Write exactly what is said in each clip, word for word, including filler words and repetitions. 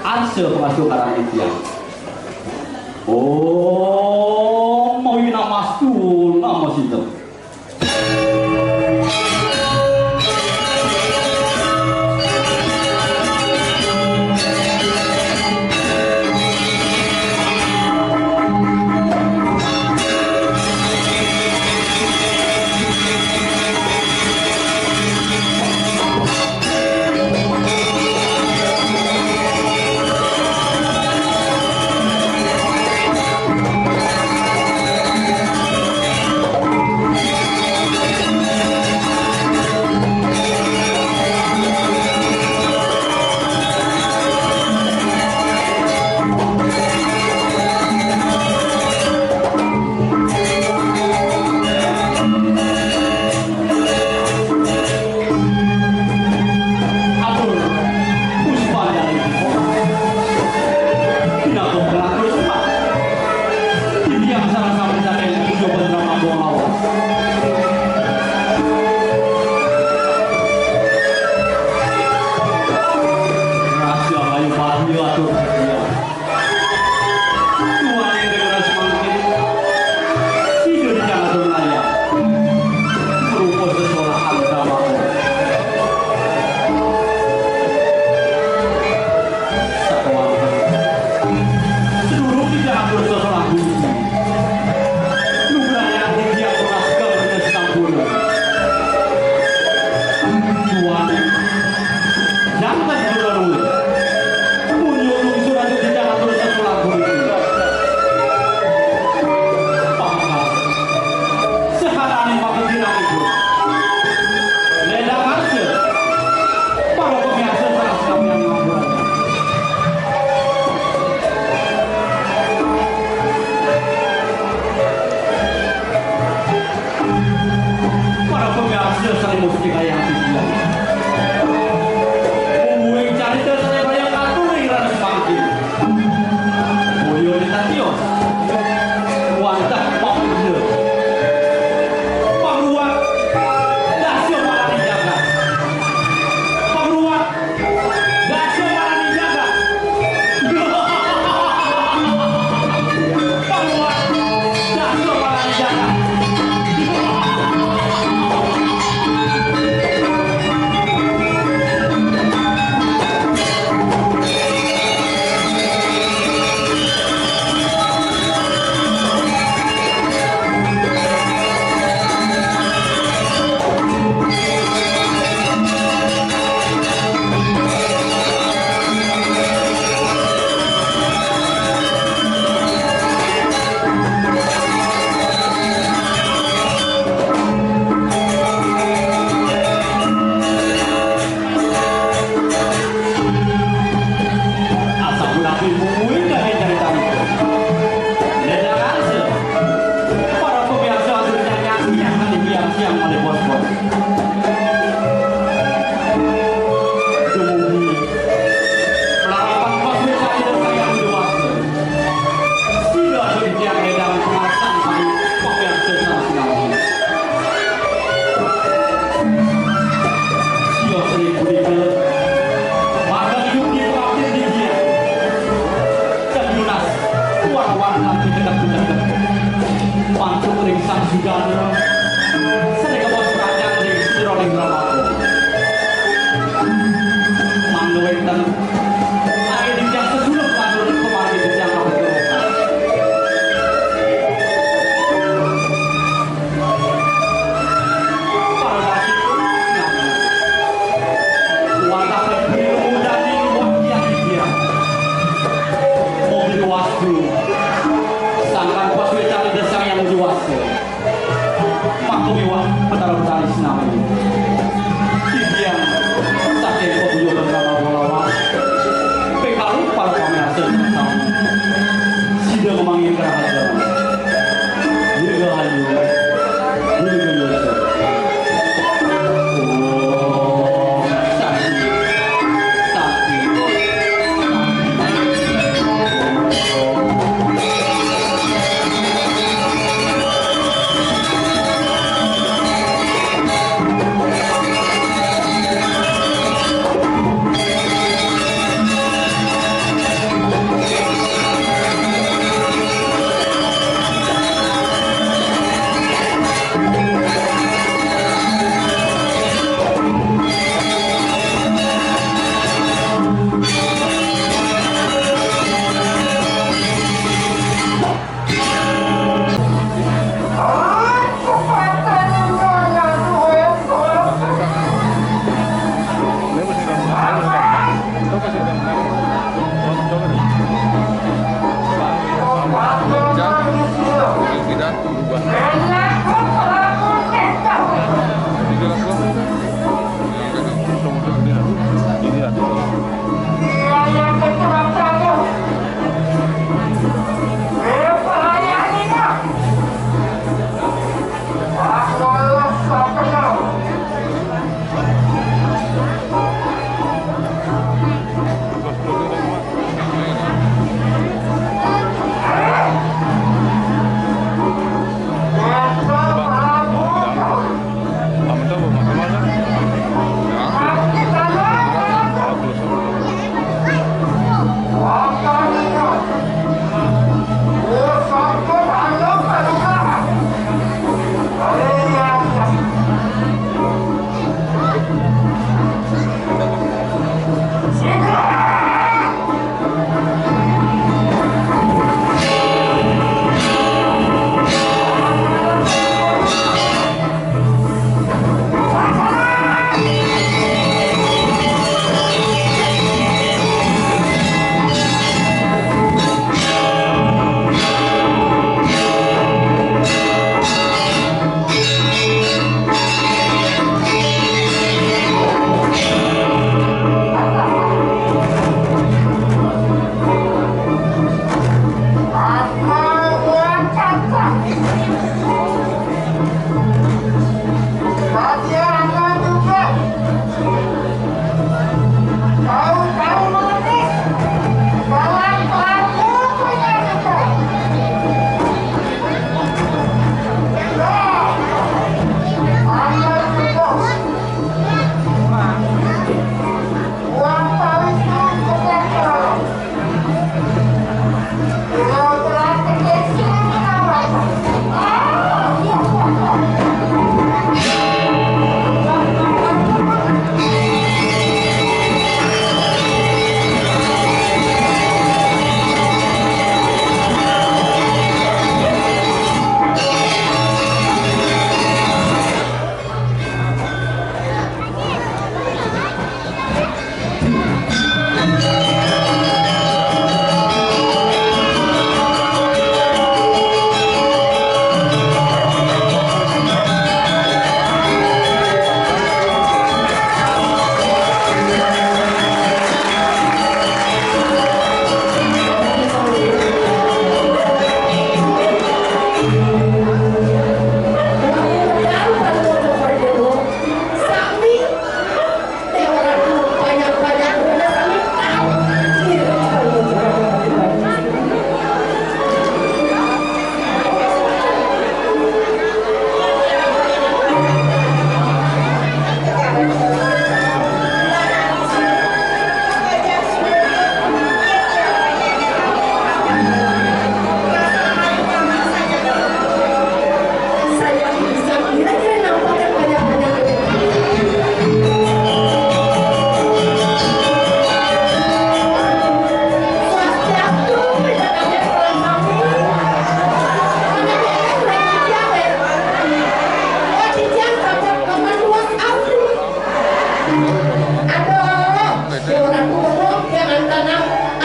Arsa pangasuh karang titiang. Om mawi namastu namo sinten. Atur, puspa dari Bima. Pinangku pengatur sempat. Titiang sareng sami saking Puja Putra Mangku Lawas. Raja Ayu Pati atur titiang. Tuan ing negara semangkin, sida dijang atur naya. Rupa sesolahan dawaka. Sakewanten. Sedurung dijang atur sesolah bumi. Nugrahan titiang tunas gambarnya sinampura. Tuan ing Janten Guru. Punyo lungsur aja dijang atur sesolah bumi. Pangkas. Seharane pakejiran ibu. Ledang arsa. Para pamiarsa sareng sami ngampura. Para pamiarsa sareng mustikayang titiang. Mungguing carita sareng bayang atur ing ranas mangkin. Boya titiang tios. Wantah pamurda. Pangruwat. Dasa malani jagat. Pangruwat. Dasa malani jagat. Pangruwat. Dasa malani jagat. Asapunapi mungguing dahé caritanipun. Ledang arsa, para pamiarsa atur nyanyi siang nganti biang siang malih pospon. Dumugi larapan pasuécan Ida Sang Hyang Widhi Wasa. Sira sugih tiang ledang pangarasan sami pamiarsa sareng sinami. Sios ring punika, mangda idup di pengabdian didian. Jagi nunas, kuat-kuat kanti cekep-cekep. Mantuk ring Sang Sudana, sané kabaos panjang ring sajeroning drama. Mangda wénten, anggen titiang sesuluh matur pamargi titiang kaping. Wantah pun ilmu daging buat tiang-tiang. Mobil wastu. Sangkan pasuécan Ida Sang Hyang Widhi Wasa. Mangko miwah Betara Betari sinami. Titiang saking paguyuban Rama Bolawan. Pekalu para pamiarsa sami. Sida ngemangin kerahasiaan. Dirgahayu. Dirgahayu. Om Santi. Santi.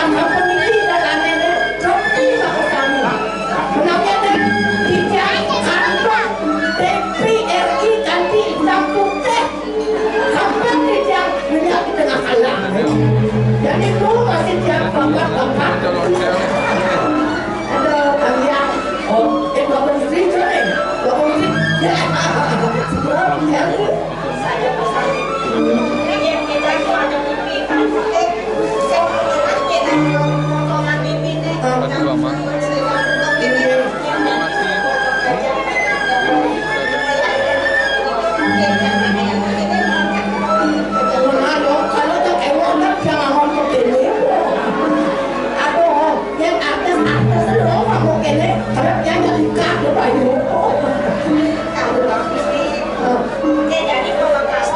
Kampung ini dan anehnya, roti sama kami. Menangnya deh, tidak ada T V R I ganti hitam putih. Sampai tidak melihat di tengah kalang. Jadi itu masih tiap bapak-bapak. Ada kalian, oh, eh, bapak istri, eh, bapak istri, ya. Semua biar Aduh, yang artis-artis lu kamu kene, kalau yang jadi kak, lu bayu. Kalau bagus sih, dia jadi pemangkas.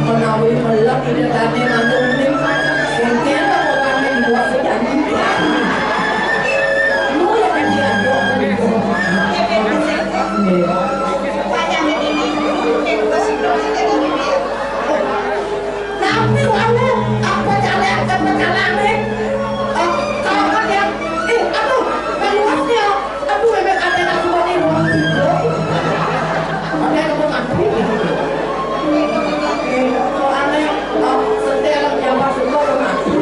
Menawi melek ida tadi mantuk ning, sing kira orang ning dua sedang. Lu yang diaduk. Nggih. Tapi wae apa jalan, apa jalan, eh? Eh, kalau dia, eh, aduh, meluasnya. Aduh, bebek ate nak cuma di ruang tidur. Ada yang mau mati. Eh, kalau aneh, oh, setel yang pas itu mati.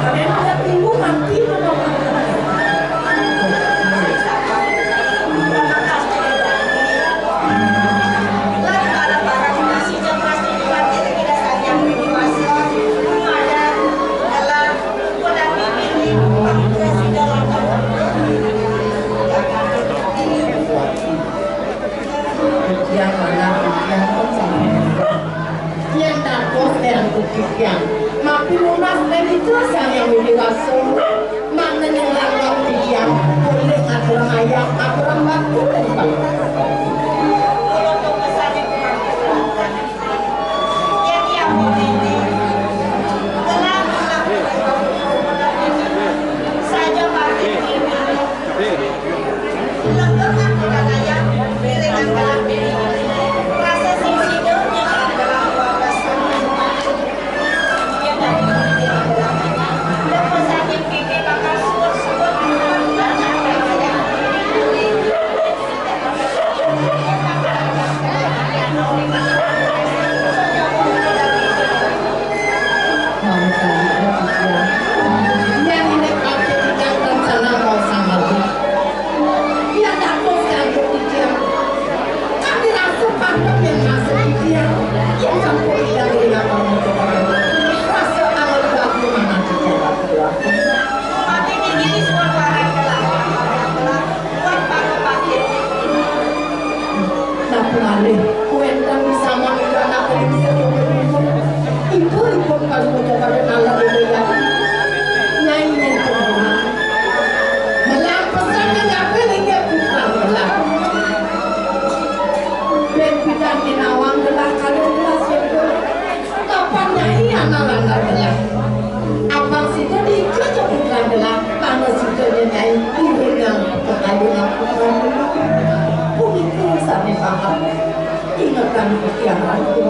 Ada yang ada minggu mati, Yang mana yang percaya? Yang takut dan buktikan. Makin lunas dan itu sang yang dewasa. Mana yang langgar dia? Boleh aturan ayah, aturan batu dan bangsa. Napa malih wénten sami anak ing sadaya ibu, ibu ipun kasuta kaliyan anak Nyai Nyai Purnama. Melampesan kabéh inggih putra gelah. Ben pidan nawang gelah kalih gelah. Kapan Nyai ana langgar gelah? Abang sida diiku putra gelah, mangda sida Nyai iringang kekayunan putra gelah. Punika sané paham. Ingetang titiang Ratu.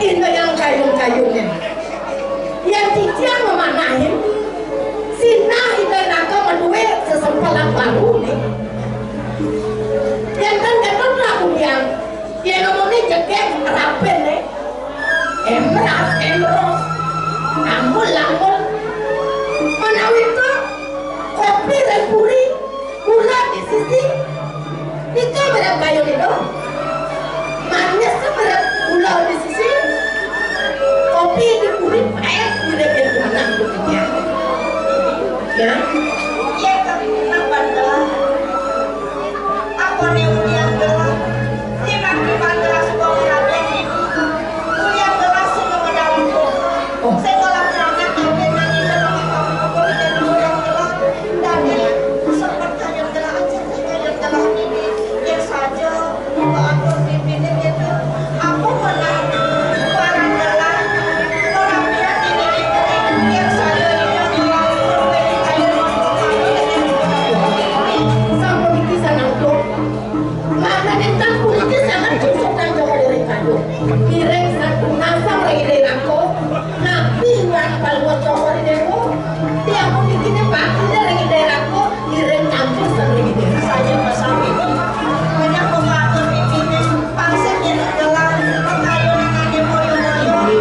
Inda yang kayung-kayungnya. Yang titiang memanahin, sinah Inda Naka madué sesempelan baru nih. Yang kan kata pelaku yang, yang ngomongnya jegek rapin nih. Emras, emros, amul, amul. Menawi itu kopi dan puri, gula di sisi. Nika méré kayuné doang. Manis tuh méré gula di sisi. Kopi di kulit, air di daging anak gitu ya. Ya. Iya, tapi kenapa doang? Apa nih ulian doang? Tiba-tiba gelas kok habis ini. Ulian doang sing ngedalem. Oh. Sing ngolah terangkan tapi nanti kalau apa-apa dan ulian doang. Dadi sempet kayun telah aja, kayun telah ini, ya saja, atur pimpinnya gitu. Aku menang, barang telah, orang lihat ini, ini, yang saya ini, yang telah, kayun. Sampun iki sanangkut. Mangkane tang puniki sanget khusus kang Joko Diri Kandung. Iring sampun nasang ring Ida Rangko, napi wan paluwat Joko Diri Rangko, tiang puniki nyepakina ring Ida Rangko, iring kampus ring Ida Rangko. Saja pasami. Menyang pematur pipining, pangsit yen telah, pengayunan ade moyo-moyo.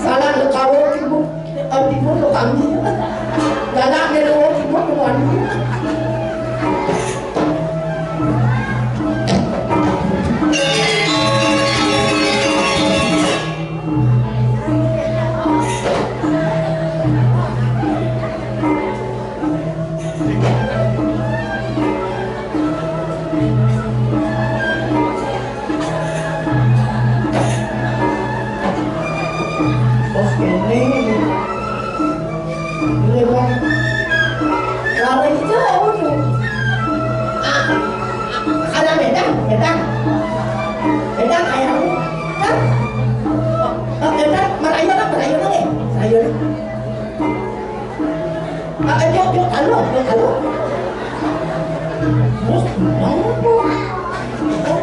Salah lu kawin, Ibu. Abdi pun lo kami. Galak dia lo, Ibu, lo kami. Bos ini. Ini, Bang. Kalau itu, udah. Ah, ada bedang, bedang. Bedang kayak aku. Kan? Oh, bedang, merayu lah, merayu lah, eh. Merayu lah. Ah, ayo, ayo, halo, ayo, halo. Terus, mau apa? Halo.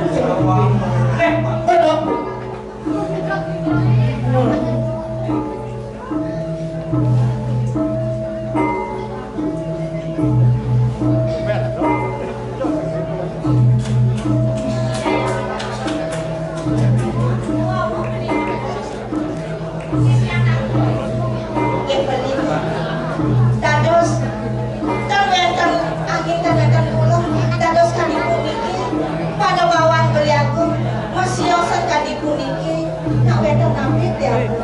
Nggih, bener. Dados, ten wénten angin kadhakan kula, dados kadi puniki, panawawan beliaku, masiosan kadi puniki, nak wénten napi beliaku.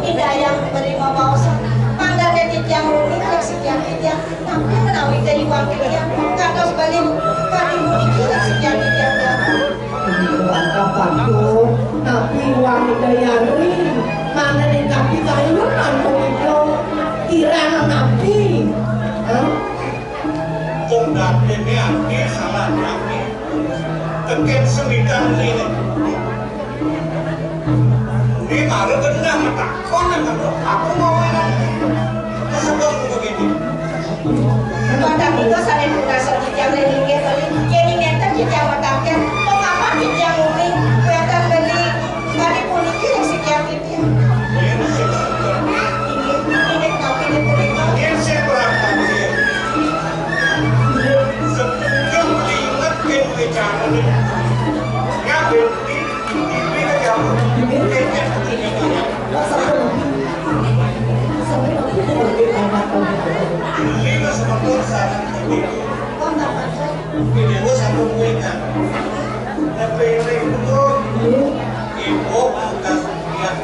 Indayang beri mawaosan, mangga titiang runi, reksikian titiang, napi menawi teh iwang titiang, kantos bali kadi puniki, reksikian titiang. Iwang kapanggih, napi wani dayani, mangane kapi kayun antuk ida, kirang napi? Hah? Unggape Ini ati salah nyami. Tekén semidan ini. Ini baru genah matakon, aku mau enak. Sebab begini. Matak itu sané tugas titiang ring linggih beli. Yén nénten titiang mataken, pengapa titiang uning wénten beli? Kadi puniki ring sikian titiang. Inggih, inggih, tapi punika. Yén sing berangkat, sebelum inget kén bicara nih. Ya, berhenti, ini ke jauh. Ini ke jauh. Ini mah sebetulnya salah. Ini mah satu kuitan. Tapi ini itu, ibu bukan yang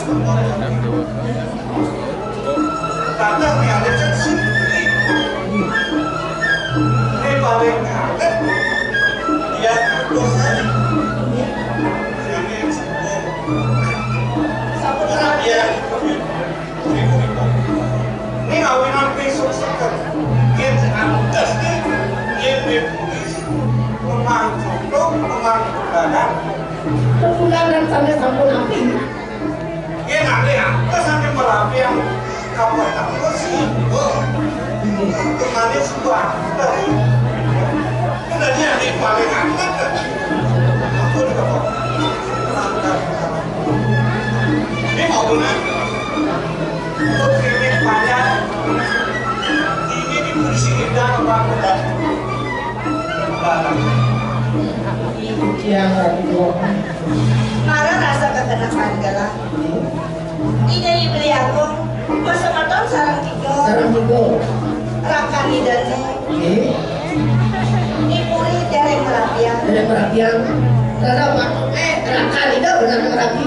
Tata miale cek sini. Ini paling kaget. Ya, terus aja. Ini semua. Sampun ya. Ini kawinan besok seket. Yén antes nih, yén di Bugis, memang contoh, memang undangan. Undangan sampai sampun api. Yén nanti antes sampai merapi yang kapan aku sih, oh, kemarin sudah. Udah dia di paling anget. Aku udah kok. Ini mau guna. Untuk klinik panjang, ini di kursi kita, Pak, udah. Yang kedua. Mara rasa kekenakan gelah. Ida Ibli Agung, pasemeton sareng tiga. Sareng tiga. Rakan Ida né. Nggih. Ipuri dereng merapian. Dereng merapian. Rara, eh, rakan Ida bener merapi.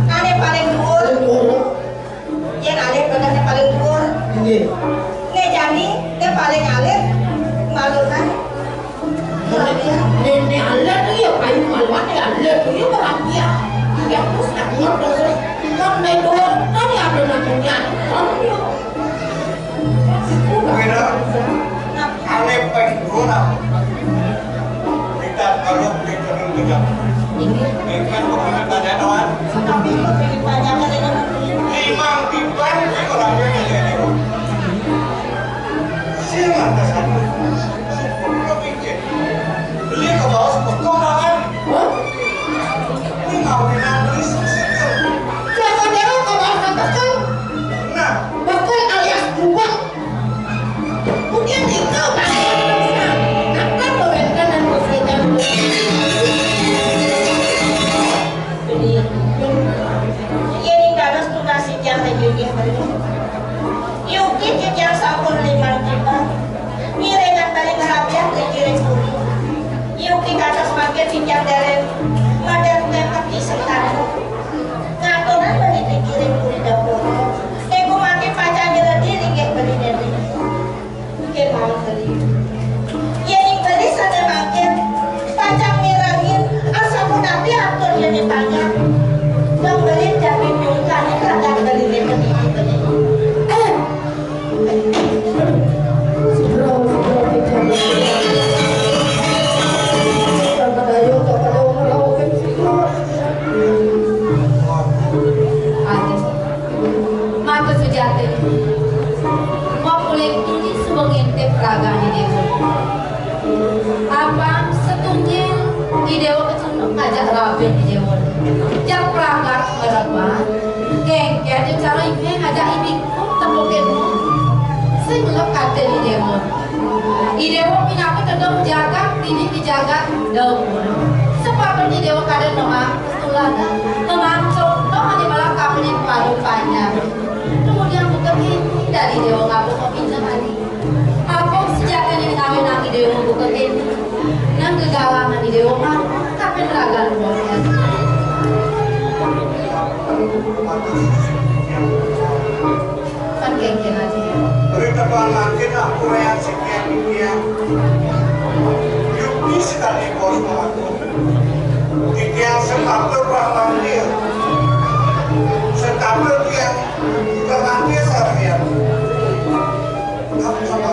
Ané paling dhuwur. Paling dhuwur. Yén alit bener né paling dhuwur. Nggih. Né jani né paling alit. Malunan. Néné alit tuh ya, payu maluan ya alit tuh ya, perhatian. Ya, terus aku terus, kan main bola, kan ya ada namanya. Kan ya. Kira, aneh peng bola. Kita kalau kita dulu juga. Ini kan bukan tanya doang. Tapi itu pengen tanya kan ini. Limang tiban, ini orangnya kayak ini. Sing lantas aku. Syukur lo pikir. Beli ke bawah sepetok tangan. Hah? Ini ngawinan beli sepetok. Siapa dia ke bawah sepetok? Nah. Betul alias jubah. Mungkin itu bahaya. Akan berentang dan bersetan. Yéning dados tunas titiang ring linggih beli. Yuki titiang sampun limang tiban. Ngiringan bali ngerapian ring kiring puri. Yuki kados mangkin titiang dereng madang tepeti sentana. Ngaturan beli ring kiring puri dapur. Niku mangkin pacang nyeledi linggih beli niki. Nggih, mawon beli. Yéning beli sané mangkin, pacang mirengin, asapunapi atur yéné tanyang. Dong beli jagi nyungkani kadang beli niki beli. Eh. Aduh. Maka sujati. Mapuling tuni suba ngintip ragané Déwa. Apa setunggil I Déwa kecunduk ngajak rabin I Déwa. Jak pragat merebat. Kéngkén ja cara ibu ngajak ibu tepukin. Sing lek katé I Déwa. I Déwa pinaka tedem jagat, tini di jagat dawuh. Sepatut I Déwa kada nemang ketulangan, nemang contoh ané malah kapening palu panjang. Kemudian buka kéné dari Déwa ngabuk kepinjeng adi. Apa sejatiné ngawinang I Déwa buka kéné? Nang gegalangan I Déwa mah kapen ragan wongnya. Kan kéngkén aja. Berita banglakin aku reaksi kian dunia. Yukti sekali bos aku. Titiang sepatu Brahmania. Sepatu tiang Brahmania sarian. Kamu sama.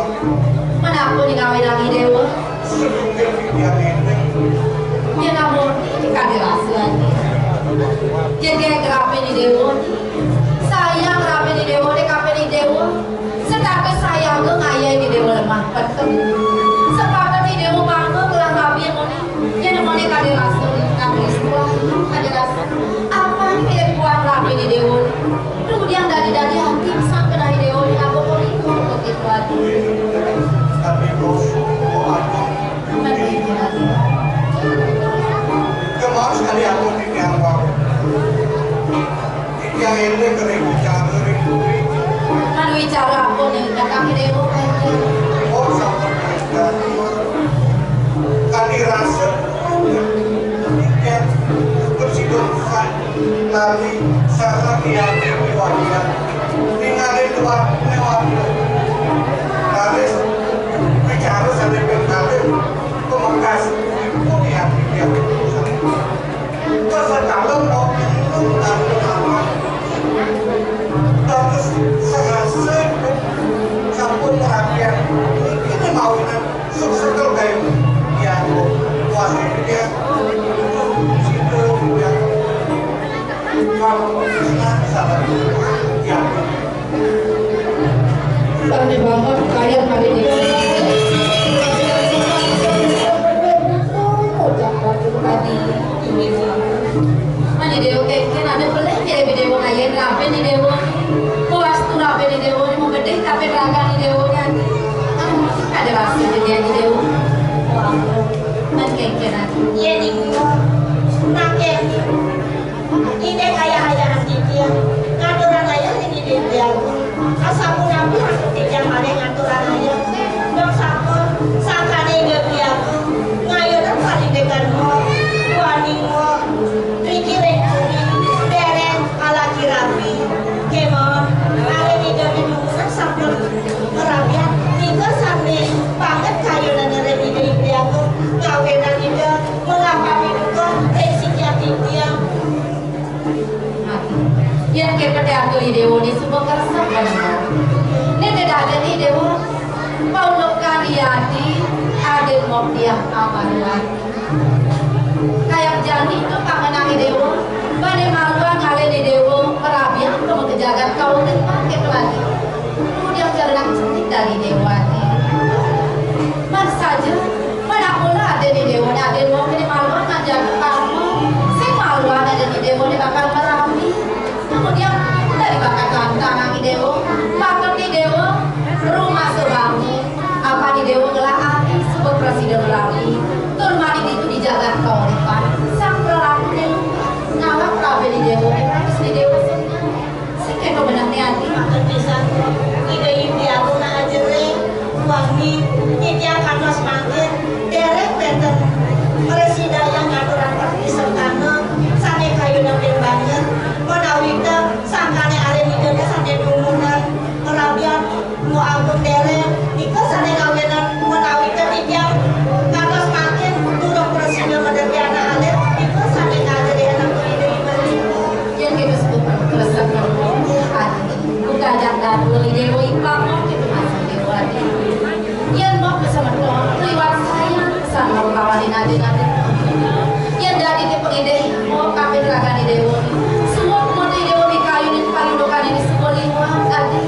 Menapa ning ngawinang I Déwa? Yén amun kadén rasa, yén gawé ngrapin Déwa, sayang ngrapin Déwa, ngrapin Déwa, setata sayaga ngayahin Déwa lemah peteng. Sepatut Déwa bangga ngelah rabi amoné. Yén amoné kadén rasa, kadén rasa, kadén rasa. Apané kuat ngrapin Déwa? Duh, yang dadi-dadi ati, sangkan Déwa, apa kok iku, kok iku ati? Tapi bos, kok apa? Kemawon sekali aku titiang wau. Titiang éling kering bicara ring puri. Kan wicara apa nih, Kakang Déwa? Oh, sampun. Kadi rasa titiang bersidang lali sareng Hyang Déwa ningali tuan lewat. Raris bicara sané ping kalih, pamekas ibu Hyang Déwa. Kesekalem mau minum dan menawan. Terus serasa sampun perhatian ini mawinan. Sukses terbaik. Ya, kuasa dia. Situ, ya. Kamu senang, sabar. Ya. Tadi banget, kaya hari ini. Ucap tadi. Mani Déwa kénkén ada pelih ya, Déwa ngayahin rabi Déwa. Puas tuh rabi Déwa, mau gedé tapi raga Déwa kan. Ada rasa gedé Déwa. Wah, man kénkén aku. Iya, Déwa. Nah, kénkén. Ida kaya ayah titiang. Ngaturan ayah ring Ida Hyang Déwa. Asapunapi antuk titiang malih ngaturan ayah. Dong sampun, sangkaning Ida Hyang Déwa. Ngayunang parindikan mo, waning mo. Riki ring puri, déréng alaki rabi. Kémaon, kalih Ida Hyang Déwa sampun kerabian. Nika sané banget kayunan ring Ida Hyang Déwa. Ngawinang Ida, mengapa piduka ring sikian titiang. Yén kéto té ati Déwa né suba kresep bener. Né té dadi né Déwa, paundukan yati adin mok diah amaruan. Kayak jani to pangenan Déwa, bani maluan ngalih Déwa, perabian ka maka jagat kauripan kéto ati. Kemudian jalan cenik dari Déwa ati. Man saja, man apula ada di Déwa, ada di Déwa, ada di maluan, ada di karma. Sing maluan ada di Déwa, dia bakal merapi. Kemudian dari bakal tantangan di Déwa, bakal di Déwa, rumah sebangun. Apa di Déwa ngelah ati, sebut presiden merapi. Tur mari itu di jagat kauripan. Sang pralaku Déwa, ngawak rabi di Déwa, terus di Déwa senang. Sing kéto benehné ati. Matur pisan, Ida Hyang Déwa nak ajere, wangi, titiang kantos mangkin, déréng wénten prasida ngaturang partiseptana, sané kayunan banget, menawi té sangkané alit Ida sané dumunan, perabian, mu agung déréng, nika sané kawéntenan, menawi té titiang kantos mangkin, durung prasida madéréng anak alit, nika sané kajadian Ida Hyang Déwa. Yén kita sebut terus ati, bukan jangka dulu di Déwa Ipang, kita masih Déwa ati. Yén mau kesemeton, liwat saya, pesan mau kawanin aja nanti. Yén dadi di pengidih, mau kapit raga di Déwa. Semua pemutih Déwa dikayunin payundukan ini semua liwat ati.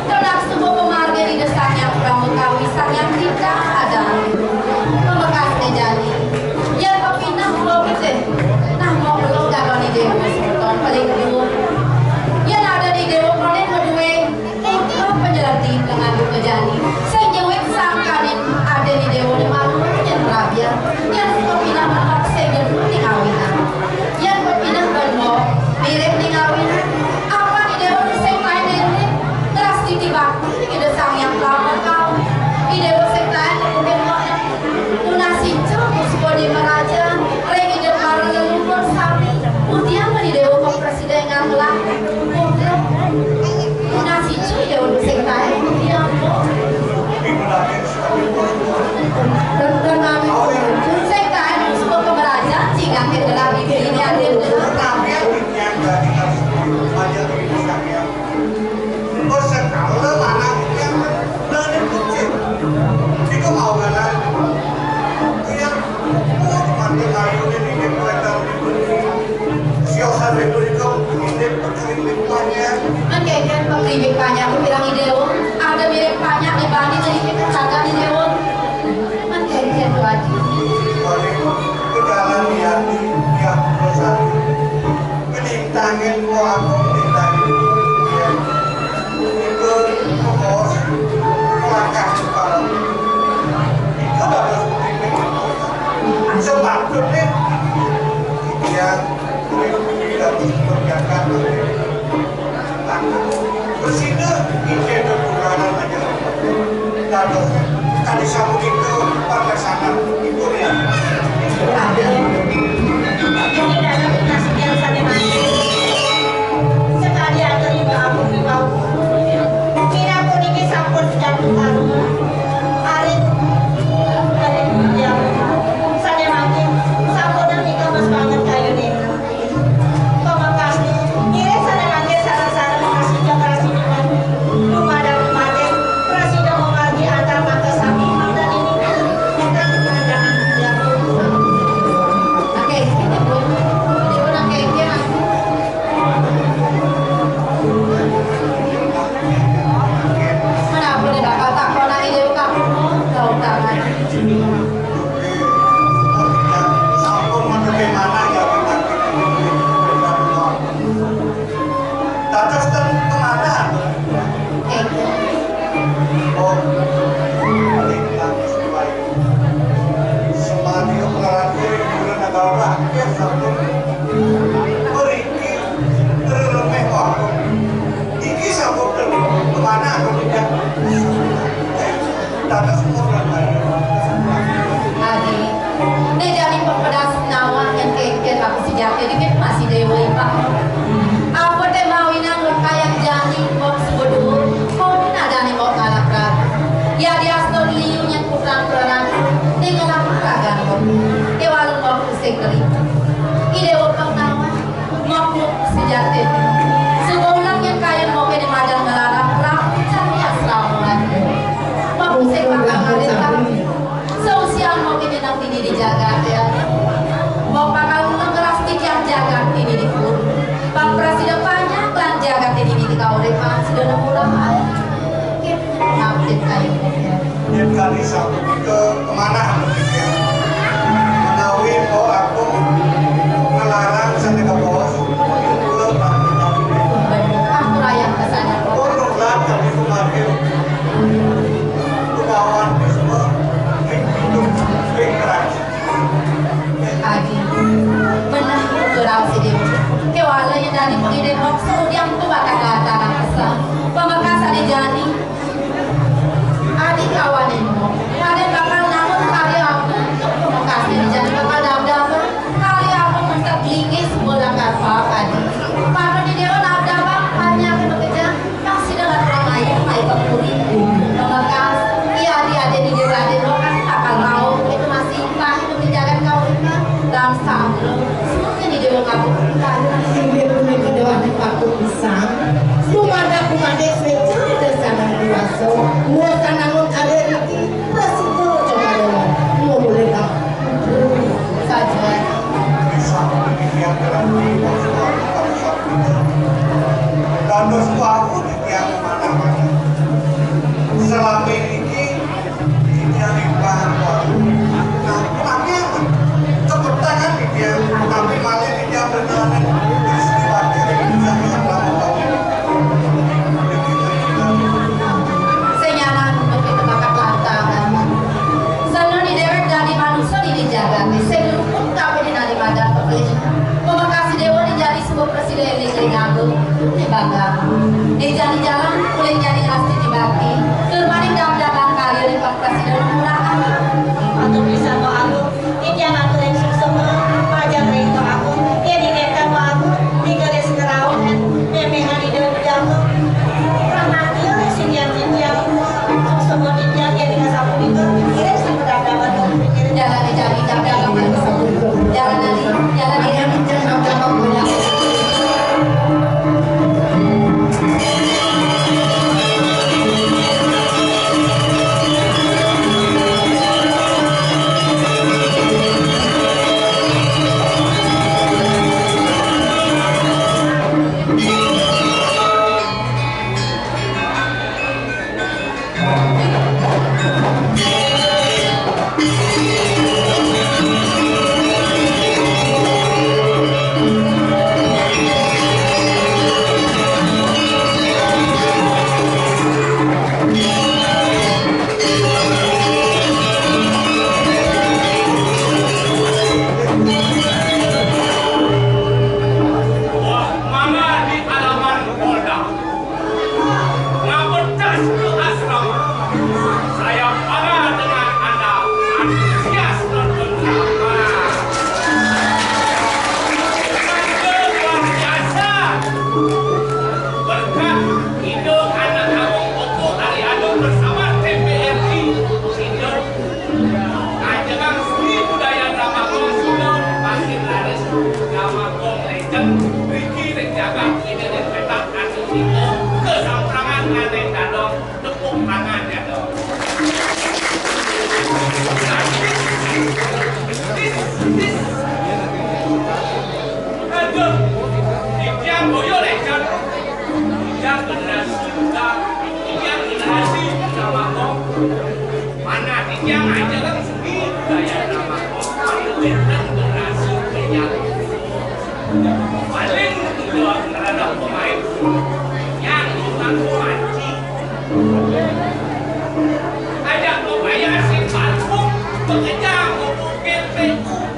Ternak semua pemarga di desanya, kurang mengkawi, sang yang kita ada. Pemekasnya jadi. Yén pepinah pulau gede. Nah, mau belum gak di Déwa, semeton paling dulu. Yén ada di Déwa, paling kedua. Nika penyelati dengan duka jani. Sing nyuwit sangkaning ada di Déwa di malu, yén rabian. Yén Paji. Paling ke jalan di hati, ya, bersatu. Kening tangan gua aku, kening tangan. Ya. Itu kos, langkah sekarang. Itu bagus. Sebab itu, ya, kita harus kerjakan. Bersina, ije kekurangan aja. Dados, kali sapunika pangaksana ibu ya. Aduh, ini dalam tugas yang saya mati. Sekali atur ibu aku di bawah. Kira puniki sampun jatuh karma. Arit, arit, ya. Saya mati, sampun nikah mas banget kayu deh. Pamekasné, ngiring sareng-sareng prasida prasida dumadak dumadak prasida mamargi antar mangkasami mangdaning ingkang panjang. Oke, kita pun, kita pun oke, oke, Mas. Mana boleh dapat tak kau nang ide kamu, kau tangan. Sampun mendhewe manah ya, dados ten kemana? Oh, semadi pengaranku di negara, ya, sampun. Mriki, remeh waktu. Iki sampun kemana aku tidak. Adi, né jani pepedas nawang yén kénkén aku sejati dikit masih déwa ipak. Apa té mawinang lekayan jani mbok sebedua, koné nadané mbok ngalak ragu. Yadiastu liu nyén putrang pranaku, né ngelak ragan mbok. Kéwala mbok sing keri. Idéwa pang nawang. Makhluk sejati. Sebulan yang kaya moke di madan ngelarang lamun cari asrawan. Makhluk sing bakal ngalir kami. Seusian moke nyenang dini di jagat ya. Mau bakal ngeras titiang jagat ini di pun. Bang prasida panjang lan jagat ini di kauripan sida nemu rahaya. Ngabdi kayu. Yén kali sapunika kemanah menawi Mpok Agung ngelarang sané kabaos kula pamit. Ampurayang kesana. Pun nular kami kumargin kubawan Bisma ring hidup ring kerajaan. Adi, benah kuraos idéwa. Kéwala yén dadi pengidé moksa udiang tu bakal kata raksa. Pamekas adi jani. Adi kawané mok. Kadén bakal nangun karya aku. Pamekas adi jani bakal dabdabang. Karya aku mentek linggis bola karpa adi. Patut di déwa dabdabang, hanya aku bekerja. Kang sida ngaturang ayah mai ka puri. Pamekas, iya adi-adi di déwa adi roh kan bakal rauh. Itu masih impah itu di jagat kauripan. Lan sandra, semuanya di déwa kabur. Inggih punika déwa patut pisan. Dumadak kumadé swéca ida sanang diwasa. Muatan nangun ada riki, prasida coba déwa. Mau boleh tak? Saja. Dados wau titiang manah-manah. Selama niki titiang imbang wau. Nah, mangke kepetangan titiang, tapi malih titiang berjalan terus diwakili sama-sama. Sing nyanan untuk kita bakat lantangan. Sané déwék dadi manusa di jagaté, sing rukun kabéh dinadi madan pepelih. Pamekas déwa dijadi sebuah presiden di Jeringago, di Bangga. Dijadi jalan, kulit jadi rasti di bati. Tur maring dam-daman karya di Pak Presiden murahan. Untuk bisa mau agung, titiang aturing suksma, pajang ring Pak Agung. Yén ingkang Pak Agung, tiga desa kerawan, méméhan ida jago. Rahmat iya, sing yang, sing yang, suksma titiang, yén ingkang sapunika, ngiring sing pedang dapat. Jalan di jari, jalan di jari, jalan di, jalan di, jalan di. Paling mudah terhadap pemain yang mampu mancing. Ajak pemain asing mampu bekerja, mampu P P U.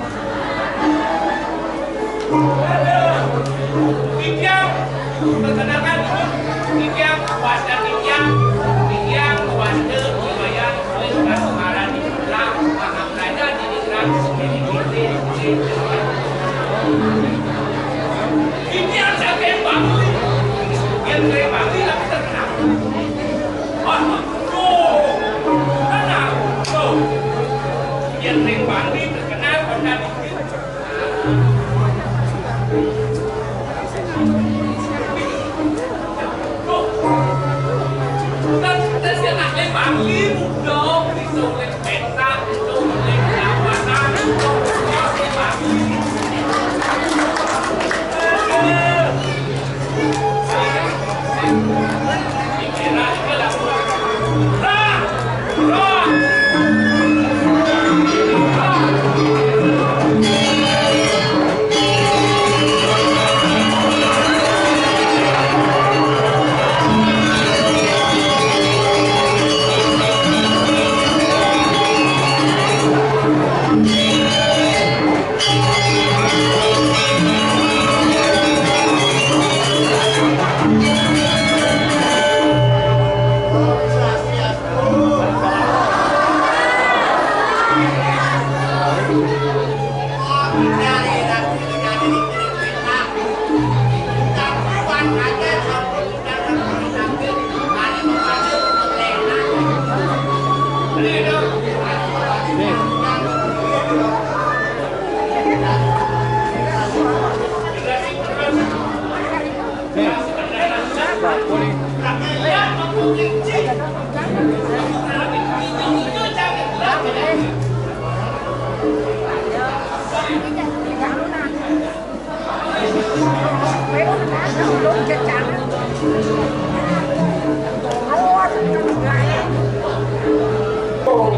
Titiang, perkenalkan dulu, Titiang, Wasta Titiang, Titiang, Wasta Iwayan, Wasta Marani, Lam, Maham Raja, Didi Ram, Didi Gede, Didi Titiang, siapa yang bangun? Yang saya bangun, tapi terkenal. Wah, tuh, kenal, tuh. Yang saya bangun, terkenal, pernah di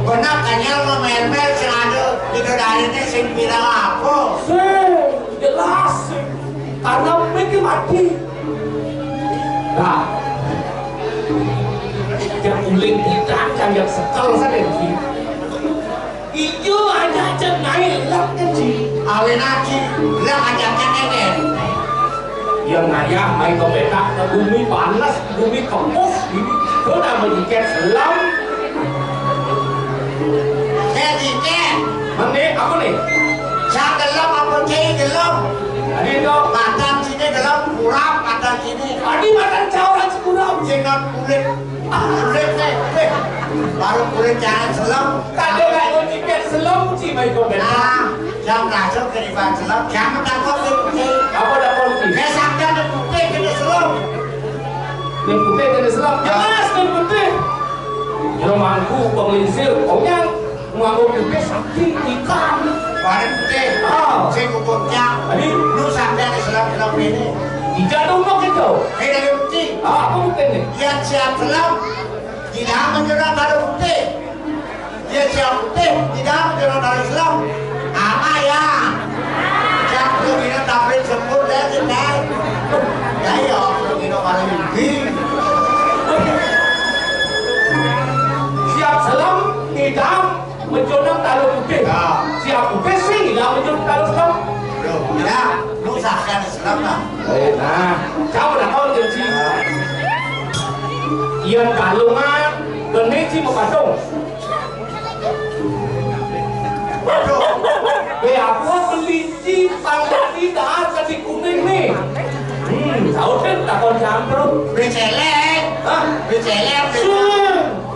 Bener kanyel mah mel-mel sing ada bidadariné sing viral apa? Sing jelas sing karena mikir mati. Nah, yang uling kita yang yang sekel saja sih. Ijo aja aja naik lek kecil. Awin aji, lek aja keneken. Yang ngayah main ke petak, ke bumi panas, bumi kempus, ini. Kau nak mengikat selam. Saya tiket. Mana apa nih? Saya gelap apa cai gelap? Tadi itu. Matan sini gelap, kurang matan sini. Tadi matan cawang kurang. Sing non kulit. Kulit, eh, eh. Baru kulit jangan selam. Tadi nggak mau tiket selam, sih, baik kau benar. Nah, jam langsung ke depan selam, jam takut tuh putih. Apa dah kau sih? Saya sampai ada putih kena selam. Yang putih kena selam. Jelas, yang putih. Yang mangku, penglingsir, kau yang Nganggo pipis sakti ikan. Bareng putih. Ah. Sing kukucak. Tadi. Lu sampai ada selam-selam ini. Tidak ada umur gitu. Eh, dari putih. Ah, apa mungkin nih? Yang siap selam. Tidak menjerat ada putih. Dia siap putih. Tidak menjerat ada selam. Apa ya? Siap lu ini tampil sempur deh, kita. Ya, iya, lu ini paling tinggi. Siap selam, tidak Menconang taluh putih. Ya. Siap putih sing ilang menconang taluh selam. Loh, ya, lu sahkan Islam lah. Eh, nah, siapa nak tahu dia sih? Yang kalungan, kena sih mau patung. Waduh. Be apa beli sih pang tadi dah kasih kuning nih? Hmm, tahu kan takon campur. Becelek. Hah? Becelek. Sung.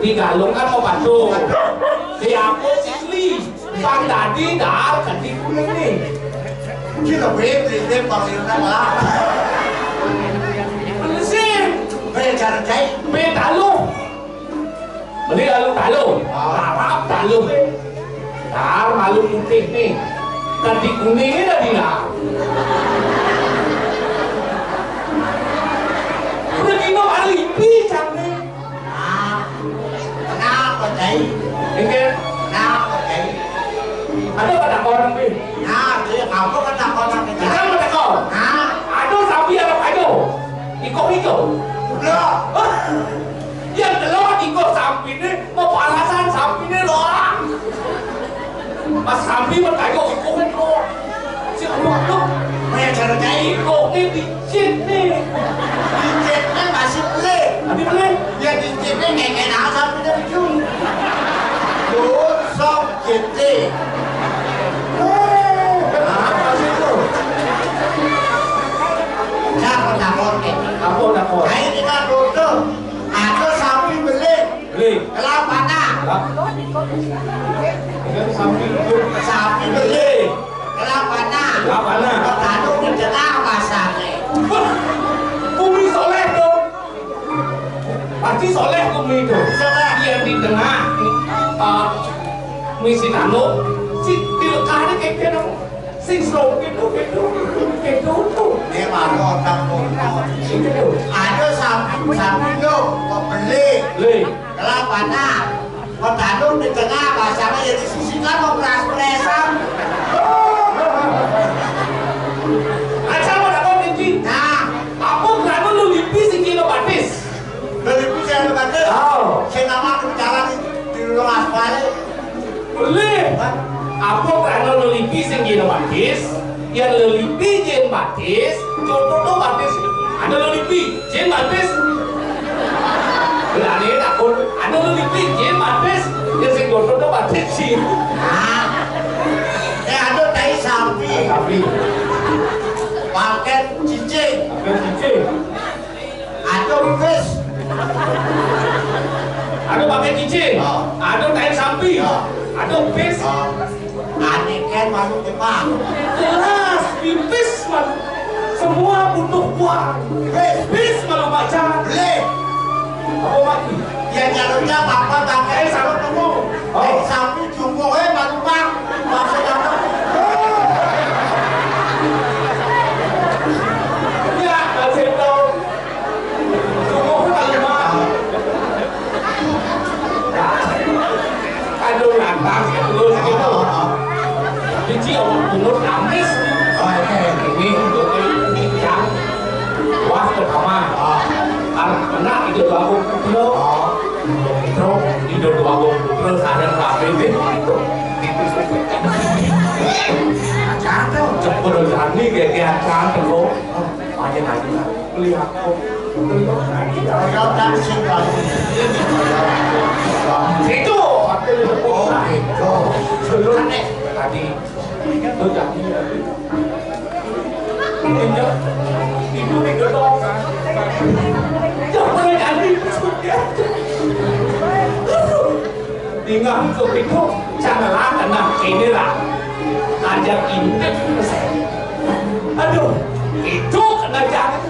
Di galung kan mau patung. Di apa sih li? Bang tadi dah tadi kuning nih. Kita beli beli beli paling enak lah. Mesin. Beli cara jahit. Beli taluh. Beli lalu taluh. Harap taluh. Dar malu putih nih. Tadi kuning ini tadi lah. Udah gino hari pisang nih. Nah, kenapa, Cai? Enggak. Kenapa, Cai? Ada kata orang ni. Nah, dia apa kata orang ni? Ada kata kau. Nah, ada sapi ada ada. Ikut-ikut. Udah. Yang telah ikut sapi ni, mau palasan sapi ni loh. Pas sapi mau tayo ikut kan loh. Si Allah tu, banyak cara cari ikut ni di sini. Di sini masih boleh. Tapi boleh. Ya, di sini ngekek asam itu. Tuh, sok gitu. Nah, apa sih itu? Siapa takut, eh? Apa takut? Ayo kita tutup. Ada sapi beli. Beli. Kelapana. Lah. Ini sapi itu. Sapi beli. Kelapana. Kelapana. Petani di tengah pasarnya. Wah, bumi soleh dong. Pasti soleh bumi itu. Soleh. Iya, di tengah. Ah, misi tanu. Si di lekahnya kayak gitu. Sing slow gitu, gitu, gitu tuh. Ini baru otak tuh. Gitu. Ada sapi, sapi lo, mau beli. Beli. Kelapana. Mau tanam di tengah, pasarnya jadi sisikan, mau peras-peresan. Aja mau dapat izin. Nah. Apa kerana lu lipi sing kilo batis? Lu lipi sing kilo batis? Oh. Saya nama aku jalan di, di rumah aspal. Boleh. Hah? Apa kerana lu lipi sing kilo batis? Yang lu lipi jin batis, contoh tu batis. Ada lu lipi, jin batis. Berani takut. Ada lu lipi, jin batis. Yang sing contoh tu batis sih. Ah. Eh, ada tai sapi. Sapi. Paket cicing. Paket cicing. Ada bis. Ada pakai cicing. Ah. Ada kain sampi. Ah. Ada bis. Ah. Aneh kan malu Jepang. Jelas, pipis malu. Semua butuh uang. Bis. Bis malu baca. Beli. Apa mati? Ya, jalurnya apa pakai? Eh, salah ngomong. Oh. Eh, sampi jumbo, eh, malu, Pak. Maksud apa? Ya, kasih tahu. Sungguh kalima. Aduh, lantas terus gitu. Jadi awak pungut amis. Oh, ini, ini. Ini yang wah pertama. Anak itu baru putra. Putra, itu baru putra, sadar kabeh. Jangan, jangan, jangan, jangan, jangan, aja nanti beli aku. Toyota sing baru. Itu. Oh, itu. Belum. Tadi. Itu jadi. Itu. Itu. Itu. Jangan jadi. Tinggal untuk itu, janganlah kena inilah. Ajak intip. Aduh, itu kena jangan.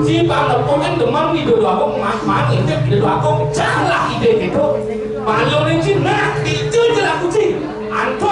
Si Bang Lepung kan demam di dua aku, mak, mak, itu di dua aku, janganlah ide gitu. Malu ni cina, itu je lah kucing. Anto